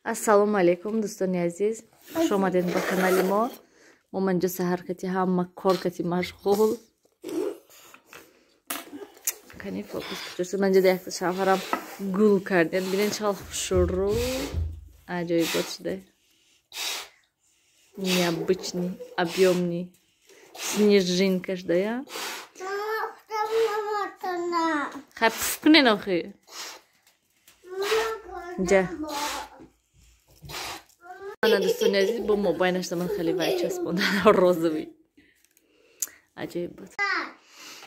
Ассалому алайкум, дӯстони азиз, хуш омадед ба канали мо. Мо манҷо саҳар кати ҳама кор кати машғул. Кани фокус кучурсу. Манҷо якта шавҳарам гул кардем. Бинед, чақадр хушрӯ, аҷоибот шуда. Необычный, объемный снежинка шуда, я? Хай, пуф кунен охи. Ҷа. Ана, дӯстони азиз, бо мобайнашда ман хеле вай часпонда, розовый. Аҷоиб буд.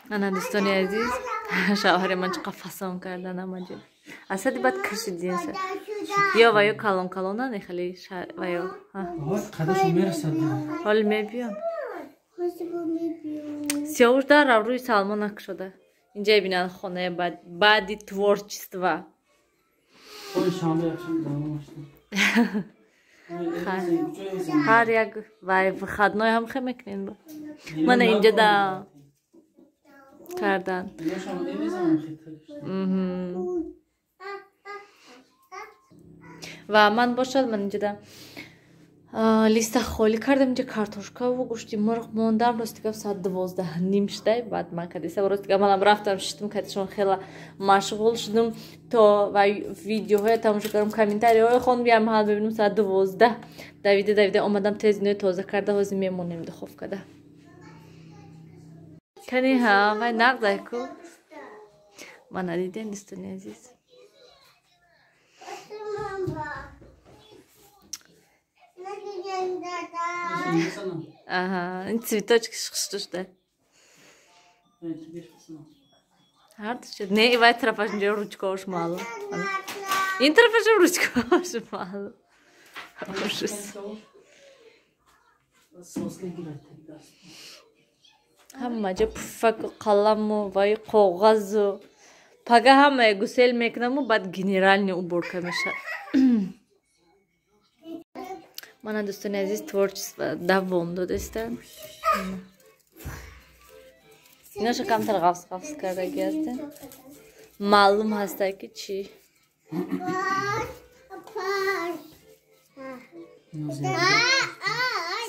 Ана, дӯстони азиз, шавҳари ман чӣ фасон кардан, аҷоиб. Асади баъд кашидинса. Ё ва ё калон калона не, хеле ва ё. Қадашон мерасад. Ҳол мебиён. Сиёвуш дар рӯи Салмон накушода. Инҷа бинан, хонаи баъди творчества. Ҳар як вай выходной ҳам хе мекунем. Мана инҷа да кардан. Ва ман бошад, ман инҷа да листа холӣ кардам, инҷа картошкаву гӯшти мурғ мондам. Рости гап, соат 12:30 шудай, баъд ман кадиса, рости гап, манам рафтам шиштум, кадишон хела машғул шудум, то ва видеоҳоя тамошо кардам, комментариҳоя хондам, я маҳал бибинам, соат 12 давида давида омадам, тез инои тоза карда, ҳозир мемонем духовкада. Кани ҳа, вай нағзай ку. Мана дидем, дӯстони азиз. Аҳа, ин цветочки хушрӯ шуда. Ҳар не, вай тарафаш инҷо ручкаош маълум. Ин тарафаш ручкаош маълум. Ужас. Ҳама ҷо пуфаку қаламу вай коғазу. Пага ҳамае гусел мекунаму, баъд генеральный уборка мешавад. Мана, дӯстони азиз, творчество давом додаста. Иноша камтар ғафз ғафз кардаги ҳаста. Маълум ҳаста ки чӣ.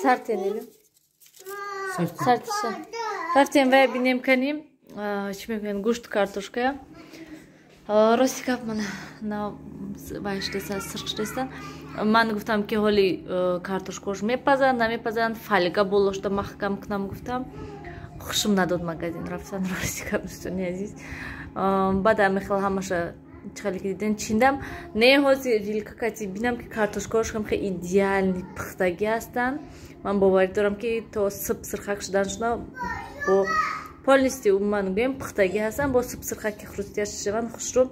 Сартенилю. Сартиша. Рафтем вай бинем, каним. Чӣ мегӯянд, гӯшт картошкая. Рости гап, мана на вай шудеста, сирқ шудеста. Ман гуфтам, ки ҳоли картошкош мепазанд, намепазанд, фольга болошта маҳкам кунам гуфтам. Хушум надод магазин рафтан, рости гап, дӯстони азиз. Баъд амихел ҳамаша чихеле ки диден чиндам. Не, ҳозир вилка кати бинам, ки картошкаош хам хеле идеальни пухтагӣ ҳастанд. Ман боварӣ дорам, ки то сиб сирхак шуданшона бо полностью умуман гӯем пухтагӣ ҳастанд, бо сиб сирхаки хрустяш шаванд хушрӯ.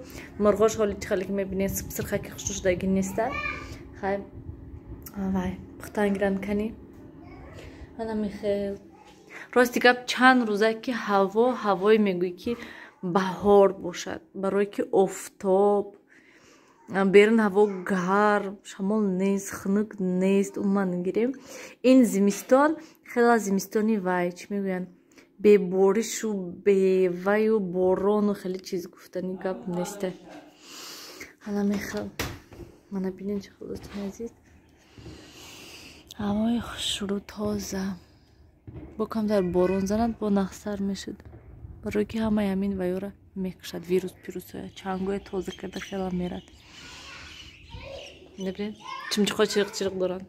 Мурғош ҳоли чихеле ки мебинед, сиб сирхаки хушрӯ шудагӣ нестанд. Хай, вай пухтан гиранд кани. Ана михел. Рости гап, чанд рӯза ки ҳаво ҳавое мегӯӣ, ки баҳор бошад, барое ки офтоб, берун ҳаво гарм, шамол нест, хунук нест, умуман гирем. Ин зимистон хела зимистони вай, чӣ мегӯянд, беборишу беваю борону хеле чиз гуфтани гап неста. Ана мехел. Мана бинед, чӣ хел, дӯстони азиз. Ҳавои хушрӯ, тоза. Бо камтар борон занад, бо нахсар мешуд. Барое ки ҳамаи ҳамин вайёра мекушад, вирус пирусоя, чангоя тоза карда хела мерад. Небинед, чимчиқо чириқ чириқ доранд.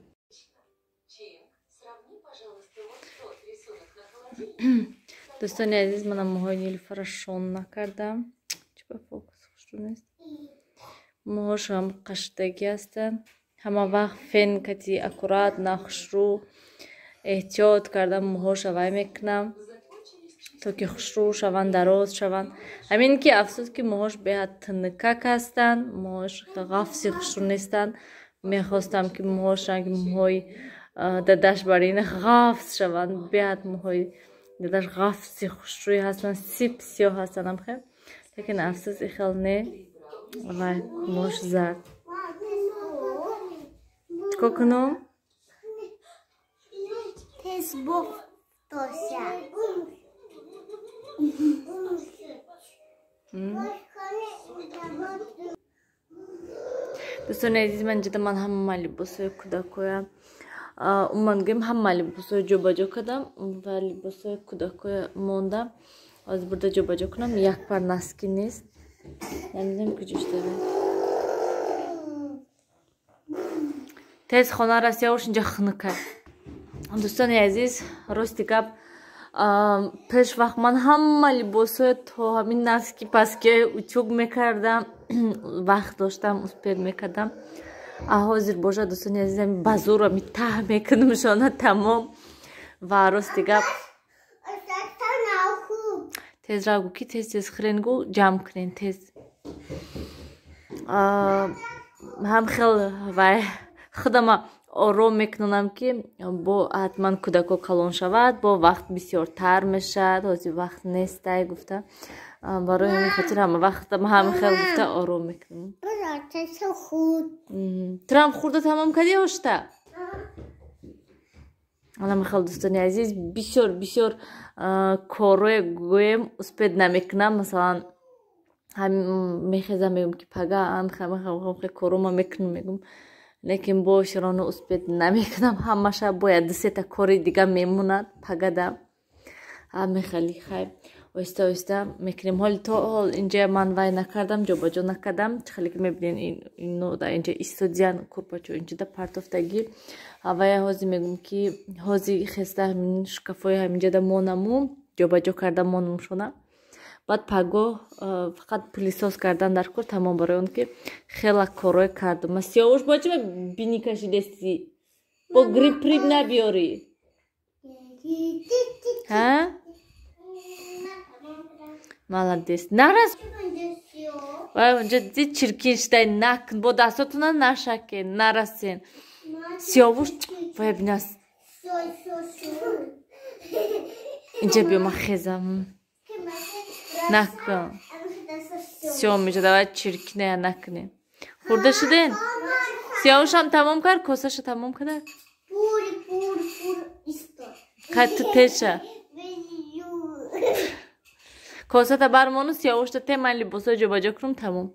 Дӯстони азиз, манам мӯҳои Нилуфарро шон накардам. Чӣ ба фокус хушрӯ нест. Мӯҳошам қаштагӣ ҳастанд. Ҳама вақт фен кати аккуратно, хушрӯ, эҳтиёт кардам мӯҳоша вай мекунам, то ки хушрӯ шаванд, дароз шаванд. Ҳамин ки афсӯс, ки мӯҳош беҳад тинакак ҳастанд, мӯҳош ғафси хушрӯ нестанд. Мехостам, ки мӯҳош ранги мӯҳои дадаш бар ин ғафс шаванд. Беҳад мӯҳои дадаш ғафси хушрӯй ҳастанд, сип сиёҳ ҳастанд амхе. Лекин афсӯс, ихел не, вай мӯҳош зард. Чикор кунам? Дӯстони азиз, ман инҷода ман ҳама либосҳои кӯдакоя, умуман гӯем, ҳама либосҳои ҷобаҷо кардам ва либосҳои кӯдакоя мондам. Ҳозир бурда ҷобаҷо кунам. Як пар носки нест, намедонам куҷо шудава. Тез хона расияош, инҷа хунука. Дӯстони азиз, рости гап, пеш вақт ман ҳама либосҳоя то ҳамин носки паскиҳои утюг мекардам, вақт доштам, успеть мекардам. А ҳозир бошад, дӯстони азиз, ба зур ами таҳ мекунамшона тамом. Ва рости гап, тез рав, гу ки тез тез хӯрен, гу ҷамъ кунен тез. Ҳам хел вай худама ором мекунонам, ки бо ҳатман кӯдако калон шавад, бо вақт бисёртар мешавад, ҳозир вақт нестай гуфта. Барои ҳамин хотир ҳама вақт ҳам хел гуфта ором мекунам. Турам хӯрда тамом кардӣ ошта? Ана михел, дӯстони азиз, бисёр бисёр корое гӯем успеть намекунам. Масалан, мехезам, мегӯм, ки пага корома мекунам, мегӯм, лекин бо широно успеть намекунам. Ҳамаша бояд дусета кори дига мемонад пагада. Мехали хай, оҳиста оҳиста мекунем. Ҳоли то ҳол инҷа ман вай накардам, ҷобаҷо накардам. Чӣ хеле ки мебинен, ино дар инҷа истодиян, курпачо инҷода партофтагӣ. Вая ҳозир мегӯм, ки ҳозир хеста ҳамин шкафҳои ҳаминҷода монаму ҷобаҷо карда монамшона. Баъд пагоҳ фақат пылесос кардан дар кор, тамом. Барои он ки хела корое кардам. Ма Сиёвуш, бо чима бинӣ кашидести? Бо грипп прип набиёрӣ, ҳа? Молодец, нарас. Вай, онҷа ди чиркин шудай, накун, бо дастотуна нашакен, нарасен. Сиёвуш, вай, бинас, инҷа биё, ма хезам. Накун, сиё меша, давай чиркиная накунем. Хӯрда шуден? Сиёвушам тамом кард, косаша тамом кард. Хай, ту теша косата бармону Сиёвушта те, ман либосҳои ҷобаҷо кунам, тамом.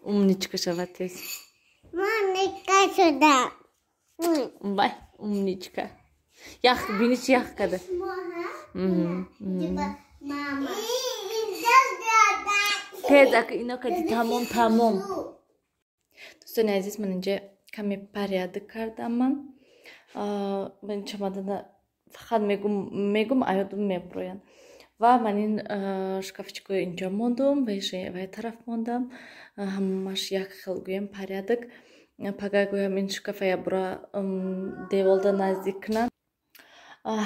Умничка шавад тез. Бай, умничка. Ях бини, чи ях када. Тез ака ино кади, тамом, тамом. Дӯстони азиз, ман инҷа каме порядок кардам. Ман чамадана фақат мегум, аёдум мебуроянд. Ва ман ин шкафчикои инҷо мондум, вай тараф мондам, ҳамаш як хел гӯем порядок. Пага гӯям ин шкафа ябура деволда наздик кунам.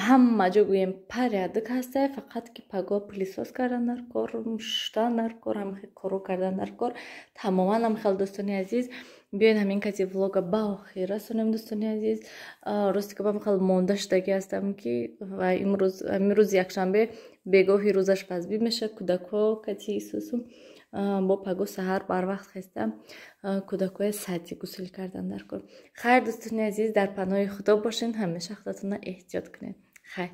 Ҳама ҷо гӯем порядок ҳастай, фақат ки паго пылесос кардан дар кор, шуштан дар кор, ҳамахел коро кардан дар кор, тамоман ҳамахел. Дӯстони азиз, биёед ҳамин каси влога ба охир расонем. Дӯстони азиз, рости ки ба хел монда шудагӣ ҳастам, ки ва имрӯз, ҳамин рӯзи якшанбе бегоҳи рӯзаш вазбӣ мешавад, кӯдакҳо кати исусу. Бо паго саҳар барвақт хеста, кӯдакҳоя садӣ гусел кардан дар кор. Хайр, дӯстони азиз, дар паноҳи Худо бошед, ҳамеша худатонро эҳтиёт кунед. Хайр.